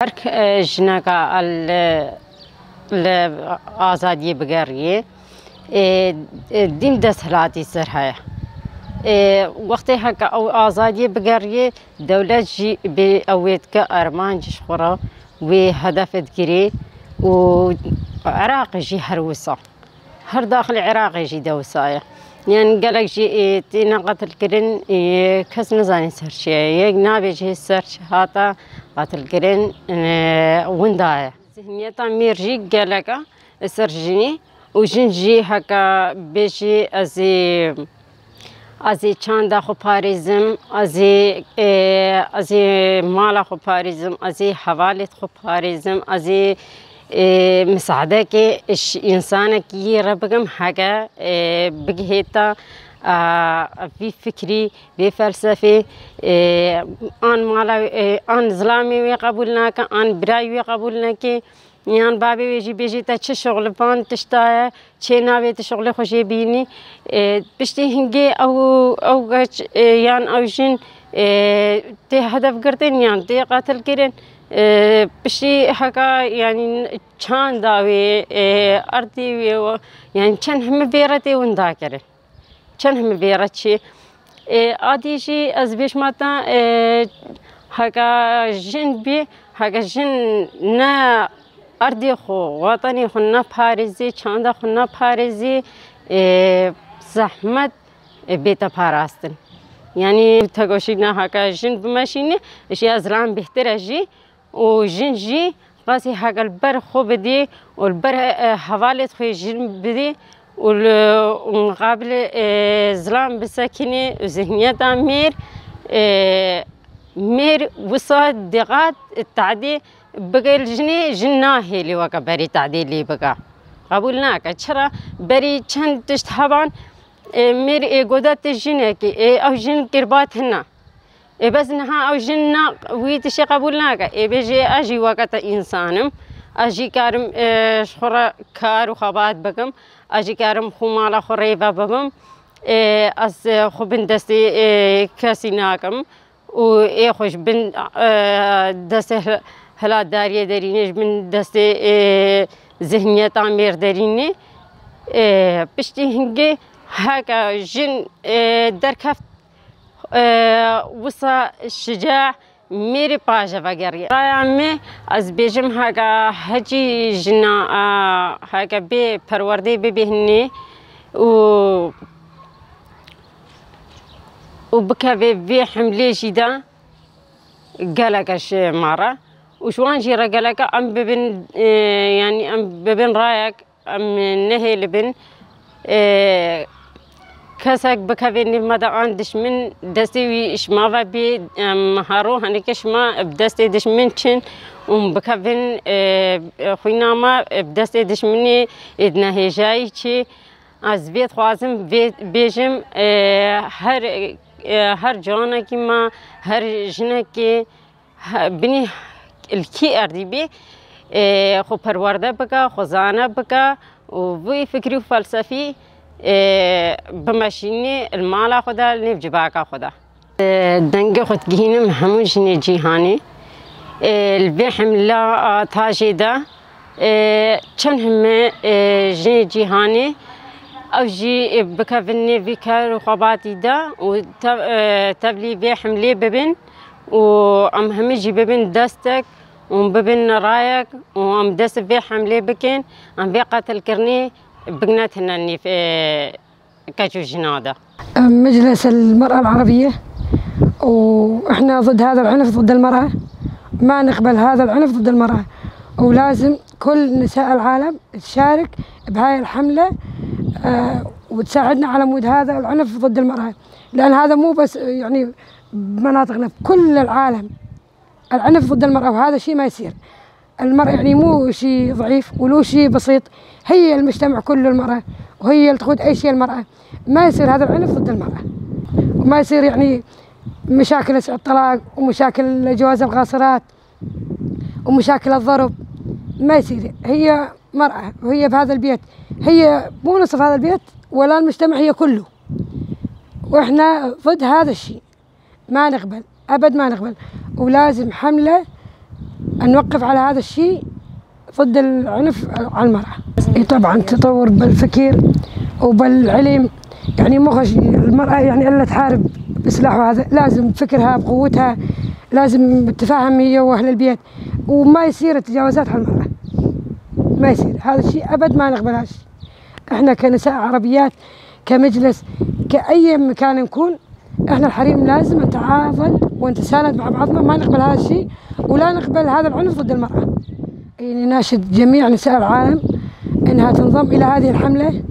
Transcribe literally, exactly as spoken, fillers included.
Her k-, e, jineka li, li azadiyê bigeriyê, e, e, dîm desthilatî ser heye. E, wextê heke ew azadiyê bigeriyê, dewlet jî bê ew wê dike armanc ji xwe re wê hedef digirê û Iraqê jî her wisa. Her daxilê Iraqê jî de wisa ye. Yanî gelek jî, ê, têne qetilkirin, ê, kes nizanî ser çi ye. Yek nabêje ser çi hate qetilkirin, ê, winda ye. Zihniyeta mêr jî gelek e ser jinî û jin jî heke bêjî ez ê, ez ê çanda xwe parêzim, ez ê, ê, ez ê mala xwe parêzim, ez ê hevalê xwe parêzim, ez ê, ê, misadekê ji însanekî yê re bikim, heke, ê, bigihêta, a, vî fikrî, vê felsefê, ê, an mala, ê, an zilamê wê qebûl nake, an birayê wê qebûl neke, yan bavê wê jî bêjî te çi şixul van tişta ye, çê navê tu şixulê xwe jê bînî. Ê, piştî hingê ew, ew geç, ê, yan ew jin, ê, tê hedefgirtin yan tê qetilkirin. Ê, piştî heka, yanî çanda wê, ê, erdê wê, yanî çend himi vê re tê winda kirin. Çend himi vê re çi. Ê, adî jî ez bêjma te, ê, heke jin bî, heke jin ne erdê xwe, wetenê xwe neparêzî, çanda xwe neparêzî, ê, zehmet, ê, bête parastin. Yanî tegoşîna heke jin bimeşînî, ji ya zilam bêhtir e jî. Û jin jî qasî heke li ber xwe bidî û li ber, e, hevalê xwe jin bidî û li, û miqabilê, e, zilam bisekinî û zihniyeta mêr, e, mêr wisa diqat tadî bike li jinê, jin nahêlî weke berî tadî lê bike. Qebûl nake. Çira? Berî çend tişt heban, e, mêr ê goda tu jinekî, ê, ew jin kirbat hina. Ê, bes niha ew jin na, wî tiştê qebûl nake. Ê, bêjê, ez jî weke te însan im. Ez jî karim, ê, ji xwe re kar û xebat bikim. Ez jî karim xwe mala xwe rêve bibim. Ê, ez, ê, xwe bin destê, ê, kesî nakim. Û ê xwe ji bin, ê, destê hi-, hilatdariyê derînê, ji bin destê, ê, zihniyeta mêr derînê. Ê, piştî hingê heke jin, ê, derkeft Ee, wisa şica mêrê paje vegeriye. Raya me, ez bêjim, heke hecî jina, e, heke bê perwerdê bibêhnê û, û bikeve vê hemlê jî de geleke ji me re. Û ji wan jî re geleke em bibin, e, yanî em bibin rayek. Em nehêlibin, e, kesek bikeve nêv me de an dişmin, destê wî ji me ve bê, em, haro heneke şima bi destê dişmin çin û bikevin, e, xwîna me bi destê dişminê ê di nehêjayî çi. Ez vê dixwazim vê bêjim, e, her, e, her ciwanekî me, her jinekê, He, binî li kî erdî bî, e, xwe perwerde bike, xwe zane bike û vî fikrî û felsefî, e, bimeşînî li mala xwe de, li nêv civaka xwe de. E, dengê xwe digihînim hemû jinê cîhanê. E, li vê hemla a tajê de, e, çend hime, e, jinê cîhanê ew jî, e, bikevin nêv vî ker û xebatî de û tev-, e, tevlî vê hemlê bibin. û em hemî jî bibin destek û bibin rayek û em dest vê hemlê bikin, em vê qetilkirinê bigine tine nîv, e, keç û jina de. مجلس المرأة العربية، وإحنا ضد هذا العنف ضد المرأة، ما نقبل هذا العنف ضد المرأة، ولازم كل نساء العالم تشارك بهاي الحملة، آه، وتساعدنا على مود هذا العنف ضد المرأة، لأن هذا مو بس يعني بمناطقنا، بكل العالم العنف ضد المرأة، وهذا شيء ما يصير. المرأة يعني مو شيء ضعيف ولو شيء بسيط، هي المجتمع كله المرأة، وهي اللي تقود أي شيء المرأة. ما يصير هذا العنف ضد المرأة، وما يصير يعني مشاكل الطلاق ومشاكل جواز القاصرات ومشاكل الضرب. ما يصير. هي مرأة وهي بهذا البيت، هي مو نصف هذا البيت ولا المجتمع، هي كله. وإحنا ضد هذا الشيء، ما نقبل، أبد ما نقبل. ولازم حملة أن نوقف على هذا الشيء ضد العنف على المرأة. إي طبعًا، تطور بالفكر وبالعلم، يعني مو خش المرأة يعني إلا تحارب بسلاح، وهذا لازم بفكرها بقوتها، لازم بالتفاهم هي وأهل البيت، وما يصير تجاوزات على المرأة، ما يصير هذا الشيء أبد، ما نقبل هذا الشيء. إحنا كنساء عربيات، كمجلس، كأي مكان نكون، إحنا الحريم لازم نتعاضد ونتساند مع بعضنا، ما نقبل هذا الشيء، ولا نقبل هذا العنف ضد المرأة. يعني ناشد جميع نساء العالم إنها تنضم إلى هذه الحملة.